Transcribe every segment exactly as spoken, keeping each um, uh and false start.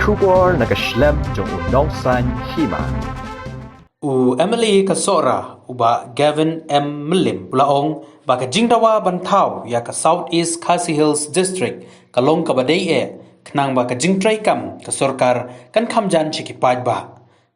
Khubor na ka shlem jong u Nongsaiñ Hima. U M L A ka Sohra, u Bah Gavin M Mylliem, u la ong ba ka jingdawa ban thaw ïa ka South East Khasi Hills District ka long kaba dei eh, khnang ba ka jingtrei kam ka sorkar kan kham jan sha ki paidbah.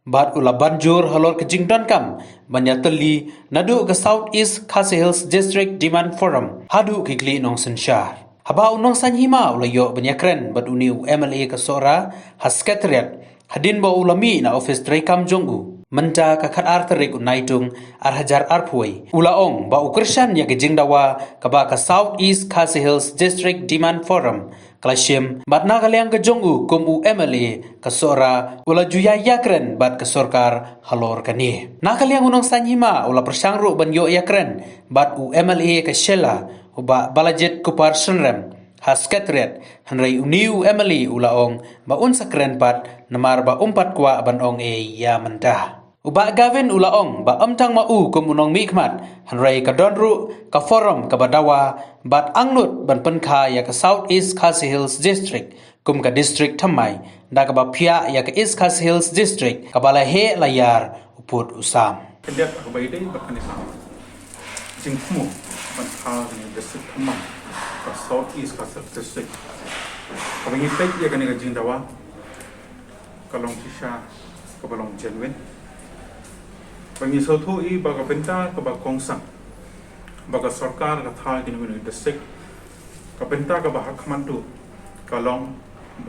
Bad u la ban jur halor ka jingdonkam ban ïatylli naduh ka South East Khasi Hills District Demand Forum haduh ki khlieh nongsynshar. Haba u Nongsaiñ Hima u la ïoh ban ïakren bad une u M L A ka Sohra ha Secretariat, hadien ba u la mih na ophis treikam jong u mynta ka khatar tarik u Naitung ar hajar arphew wei, u la ong ba u kyrshan ïa ka jingdawa kaba ka South East Khasi Hills District Demand Forum ka la shim, bad na ka liang ka jong u kum u M L A ka Sohra u la ju ïa ïakren bad ka sorkar halor kane. Na ka liang u Nongsaiñ Hima u la pyrshang ruh ban ïoh ïakren bad u M L A ka Shella, u Bah Balajied Kupar Synrem, ha Secretariat, hynrei une u M L A u la ong ba un sa kren pat namar ba um pat kwah ban ong ei ïa mynta. U Bah Gavin u la ong ba ym tang ma u kum u nongmihkhmat, hynrei ka don ruh ka forum kaba dawa bad angnud ban pynkha ïa ka South East Khasi Hills District kum ka district thymmai, da kaba phiah ïa ka East Khasi Hills District kaba la heh la ïar u pud u sam. Khyndiat ha kaba ïadei bad kane ka jingthmu ban kha kane ka district thymmai, ka South East Khasi Hills District. Haba ngi peit ïa kane ka jingdawa, ka long shisha kaba long genuine. Ba ngi sngewthuh i ba ka bynta kaba kongsan ba ka sorkar ka thaw ïa kine ki district, ka bynta kaba ha khmat duh ka long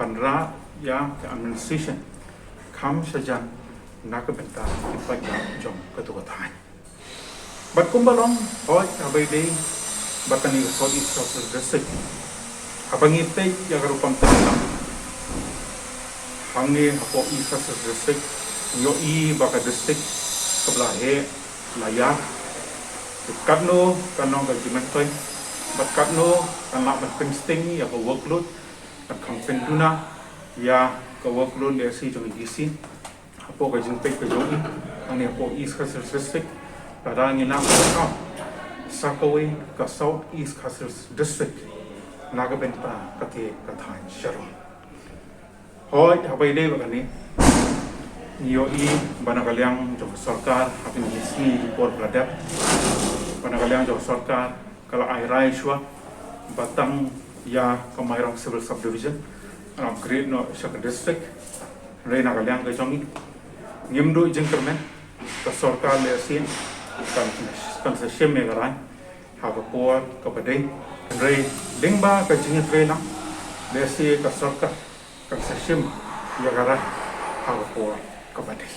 ban rah ïa ka administration kham shajan na ka bynta ki paidbah jong katu ka thaiñ. Bad kumba long, hooid, haba ïadei bad kane ka South East Khasi Hills District, haba ngi peit ïa ka rukom treikam hangne hapoh East Khasi Hills District, ngi ïohi ba ka district kaba la heh la ïar. Katno kan long ka jingmyntoi, bad katno kan lah ban pynsting ïa ka workload, kan kham pynduna ïa ka workload lehse jong i D C. Hapoh ka jingpeit ka jong i, hangne hapoh East Khasi Hills District, lada ngi nang ka sa kawei ka South East Khasi Hills District na ka bynta kata ka thaiñ Shillong. Hooid, haba ïadei bad kane, ngi ïohi ba na ka liang jong ka sorkar ha kine ki sngi ki por ba la dep, ba na ka liang jong ka sorkar ka la ai rai shuwa ba tang ïa ka Mairang Civil Subdivision, an upgrade noh sha ka district. Hynrei na ka liang ka jong ngi, ngim duh jingkyrmen, ka sorkar lehse kan, kan sa shim ïa ka rai ha ka por kaba dei. Hynrei lyngba ka jingïatreilang, lehse ka sorkar kan sa shim ïa ka rai ha ka por kaba dei.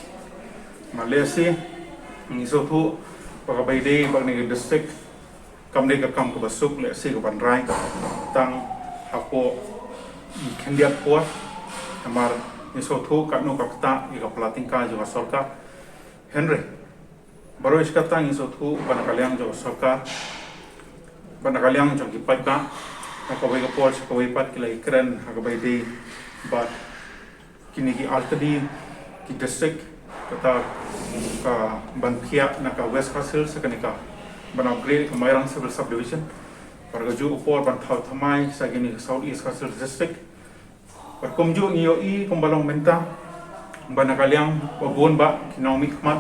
Ma lehse ngi sngewthuh ba kaba ïadei bad kane ka district, kam dei ka kam kaba suk lehse kaban rai tang hapoh ki khyndiat por, namar ngi sngewthuh katno ka ktah ïa ka pla tyngka jong ka sorkar. Hynrei baroh shi katta ngi sngewthuh ba na ka liang jong ka sorkar, ba na ka liang jong ki paidbah, na kawei ka por sha kawei pat ki la ïakren ha kaba ïadei bad kine ki alternate ki district, kata ka ban phiah na ka West Khasi Hills sha kane ka ban upgrade ka Mairang Civil Subdivision. Bad kajuh ka por ban thaw thymmai sha kine ka South East Khasi Hills District. Bad kumjuh ngi ïohi kumba long mynta ba na ka liang ba bun bah ki nongmihkhmat,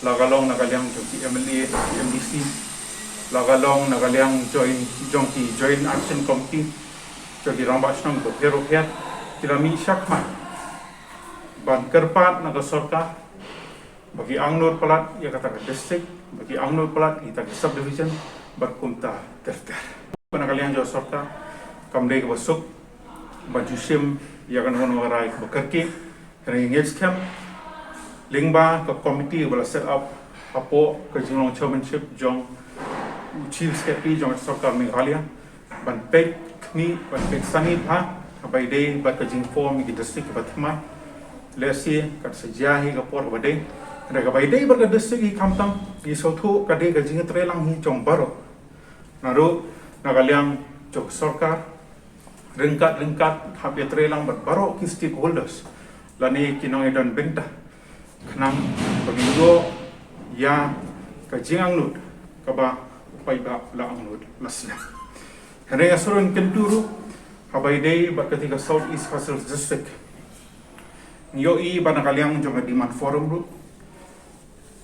la ka long na ka liang jong ki M L A, ki M D C, la ka long na ka liang joint, jong ki Joint Action Committee, jong ki rangbah shnong bapher bapher, ki la mih shakhmat ban kyrpad na ka sorkar ba ki angnud palat ïa kata ka district, ba ki angnud palat ïa kita ki subdivision, bad kumta ter ter. Ba na ka liang jong ka sorkar kam dei kaba suk ban ju shim ïa kano kano ka rai kaba kyrkieh. Hynrei ngi ngeit skhem lyngba ka committee ba la set up hapoh ka jinglong chairmanship jong u Chief Secretary jong ka sorkar Meghalaya, ban peit khmih, ban peit sani bha haba ïadei bad ka jingform ïa ki district kiba thymmai. Lehse kan sa jia hi ka por kaba dei. Hynrei kaba ïadei bad ka district hi khamtam, ngi sngewthuh ka dei ka jingïatreilang hi jong baroh, naduh na ka liang jong ka sorkar ryngkat ryngkat hap ïatreilang bad baroh ki stakeholders lane ki nongïadon bynta, khnang ba ngin ïoh ïa ka jingangnud kaba u paidbah la angnud la snem. Hynrei nga sngewkyntu ruh haba ïadei bad kata ka South East Khasi Hills District, Ngi ïohi ba na ka liang jong ka demand forum ruh,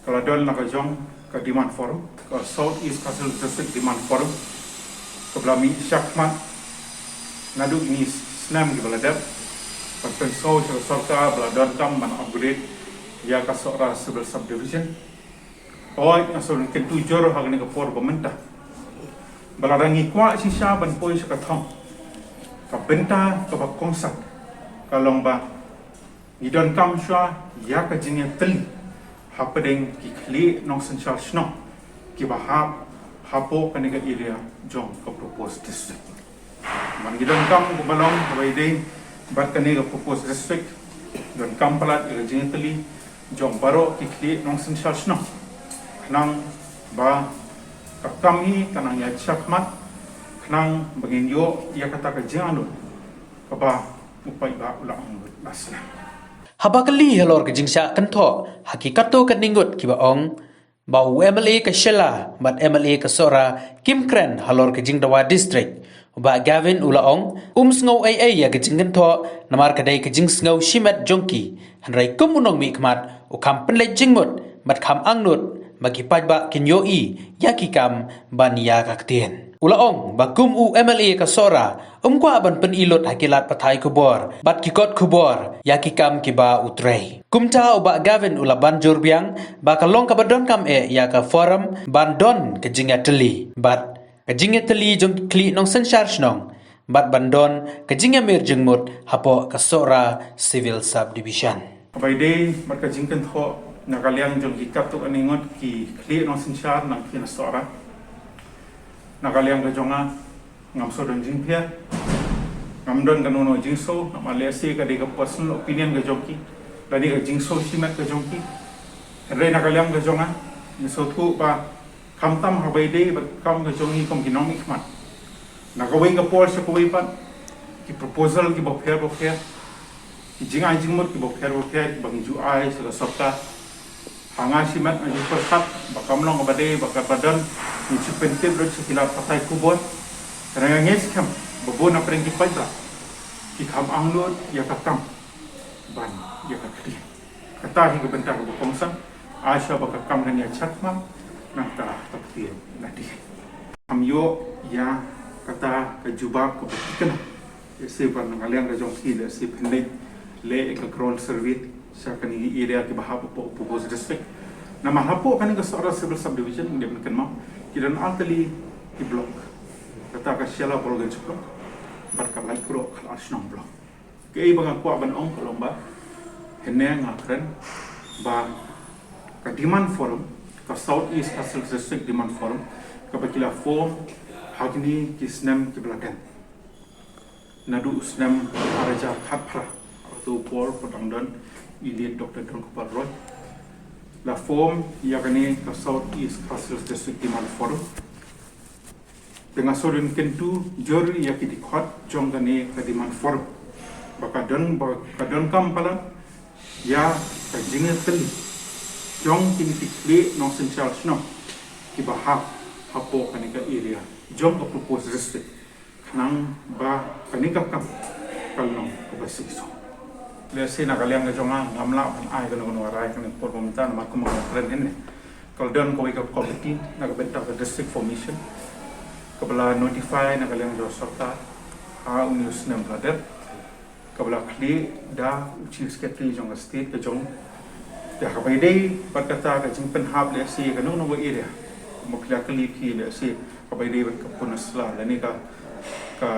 ka la don la ka jong ka demand forum, ka South East Khasi Hills District Demand Forum, kaba la mih shakhmat naduh kine ki snem kiba la dep, ban pynsngew sha ka sorkar ba la donkam ban upgrade ïa ka Sohra Civil Subdivision. Hooid, nga sngewthuh kyntu jur ha kane ka por ba mynta, ba lada ngi kwah shisha ban poi sha ka thong, ka bynta kaba kongsan ka long ba ngi donkam shuwa ïa ka jingïatylli hapdeng ki khlieh nongsynshar shnong kiba hap hapoh kane ka area jong ka proposed district. Bad ngi donkam kumba long kaba ïadei bad kane ka proposed district, donkam palat ïa ka jingïatylli jong baroh ki khlieh nongsynshar shnong, khnang ba ka kam hi kan nang ïaid shakhmat, khnang ba ngin ïoh ïa kata ka jingangnud kaba u paidbah u la angnud la slem. Haba kylli halor ka jingshah kynthoh ha ki katto katne ngut kiba ong ba u MLA ka Shella bad MLA ka Sohra kim kren halor ka jingdawa district, u Bah Gavin u la ong um sngew ei ei ïa ka jingkynthoh, namar ka dei ka jingsngew shimet jong ki. Hynrei kum u nongmihkhmat, u kham pynleit jingmut bad kham angnud ba ki paidbah kin ïohi ïa ki kam ban ïa ka ktien. U la ong ba kum u MLA ka Sohra, um kwah ban pyni lut ha ki lad pathai khubor bad ki kot khubor ïa ki kam kiba u trei. Kumta u Bah Gavin u la ban jur biang ba ka long kaba donkam eh ïa ka forum ban don ka jingïatylli bad ka jingïatylli jong ki khlieh nongsynshar shnong bad ban don ka jingïamir jingmut hapoh ka Sohra Civil Subdivision. Kaba ïadei bad ka jingkynthoh na ka liang jong ki katto katne ngut ki khlieh nongsynshar na ki na Sohra, na ka liang ka jong nga, ngam shu don jingpher, ngam don kano kano jingsngew, namar lehse ka dei ka personal opinion ka jong ki, lane ka jingsngew shimet ka jong ki. Hynrei na ka liang ka jong nga, nga sngewthuh ba khamtam haba ïadei bad kam ka jong ngi kum ki nongmihkhmat, na kawei ka por sha kawei pat, ki proposal kiba pher ba pher, ki jingai jingmut kiba pher ba pher ba ngi ju ai sha ka sorkar. Ha nga shimet nga ju pyrkhat ba kam long kaba dei ba katba don ngi ju pyntip lut sha ki lad pathai khubor. Hynrei nga ngeit skhem ba bun na pdeng ki paidbah ki kham angnud ïa ka kam ban ïa ka ktien. Kata hi ka bynta kaba kongsan, ai shuwa ba ka kam kan ïaid shakhmat, nangta ka ktien na dih. Kham ïoh ïa kata ka jubab kaba thikna. Lehse ba na ka liang ka jong phi lehse phin leit leh ïa ka ground survey sha kane ka area kiba hap hapoh proposed district. Namar hapoh kane ka Sohra Civil Subdivision, dei ban kynmaw, ki don artylli ki block. Kata ka Shella Borganj block bad ka Laitkroh Khadarshnong block. Kaei ba nga kwah ban ong ka long ba hynne nga kren ba ka demand forum, ka South East Khasi Hills District Demand Forum, kaba ki la form ha kine ki snem kiba la dep. Naduh u snem ar hajar khatphra, ha kato ka por ba dang don i late Doctor Donkupal Roy, la form ïa kane ka South East Khasi Hills District Demand Forum. Te nga shu don kyntu jur ïa ki dkhot jong kane ka demand forum ba ka don, ba ka donkam palat ïa ka jingïatylli jong kine ki khlieh nongsynshar shnong kiba hap hapoh kane ka area jong ka proposed district, khnang ba kane ka kam kan long kaba shisha. Lehse na ka liang ka jong nga ngam lah ban ai kano kano ka rai ha kane ka por ba mynta namar kumba nga kren hynne, ka la don kawei ka komiti na ka bynta ka district formation kaba la notify na ka liang jong ka sorkar ha une u snem ba la dep, kaba la khlieh da u Chief Secretary jong ka state ka jong. Te haba ïadei bad kata ka jingpynhap lehse kano kano ka area, kumba phi la kylli phi lehse kaba ïadei bad ka Pynursla lane ka, ka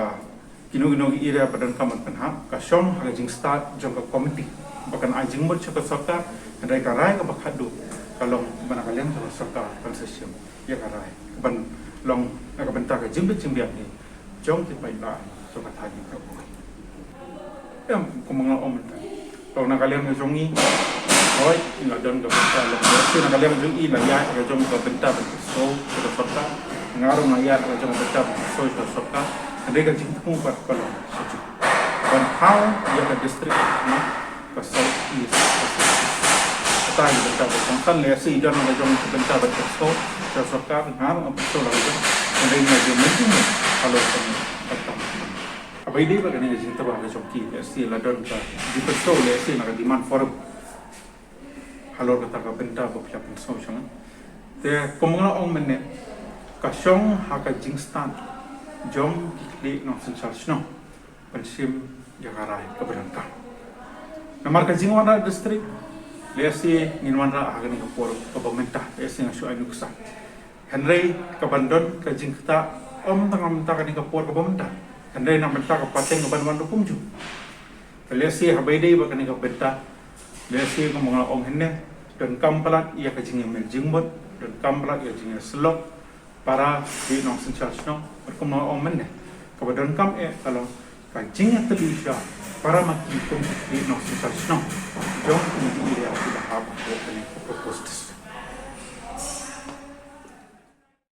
kino kino ki area ba donkam ban pynhap, ka shong ha ka jingstad jong ka komiti ba kan ai jingmut sha ka sorkar. Hynrei ka rai kaba khatduh ka long ba na ka liang jong ka sorkar kan sa shim ïa ka rai ban long na ka bynta ka jingbit jingbiang hi jong ki paidbah jong ka thaiñ ka bun. Em, kumba nga ong mynta, long na ka liang ka jong ngi, hooid, ngi la don ka bynta long, lehse na ka liang jong ngi la ïaid ka jong ka bynta ban shu sha ka sorkar. Nga ruh nga ïaid ka jong ka bynta ban shu sha ka sorkar. Hynrei ka jingthmu pat ka long sha ju ban thaw ïa ka district na ka South East. Kata hi ka bynta ba kongsan, lehse i don ka jong ka bynta ban shu sha ka sorkar, nga ruh nga shu la ka jong. Hynrei nga ju mynjur halor ka bynta. Ba i dei ba kane ka jingtbah ka jong ki, lehse la don ka jingpynsaw, lehse na ka demand forum. Halor kata ka bynta ba phi la pynsngew shong. Te kumba nga la ong mynne, ka shong ha ka jingstad jong ki khlieh nongsynshar shnong ban shim ïa ka rai kaba donkam. Namar ka jingwanrah district, lehse ngin wanrah ha kane ka por kaba mynta, lehse nga shu ai nuksa. Hynrei kaban don ka jingktah ym tang na bynta kane ka por kaba mynta, hynrei na bynta ka pateng kaban wan ruh kumjuh. Te lehse haba i dei ba kane ka bynta, lehse kumba nga la ong hynne, donkam palat ïa ka jingïamel jingmut, donkam palat ïa ka jingïasyllok para ki nongsynshar shnong, bad kumba nga la ong mynne, kaba donkam eh ka long ka jingïatylli sha para ma ki kum ki nongsynshar shnong jong ki area kiba hap hapoh kane ka proposed district.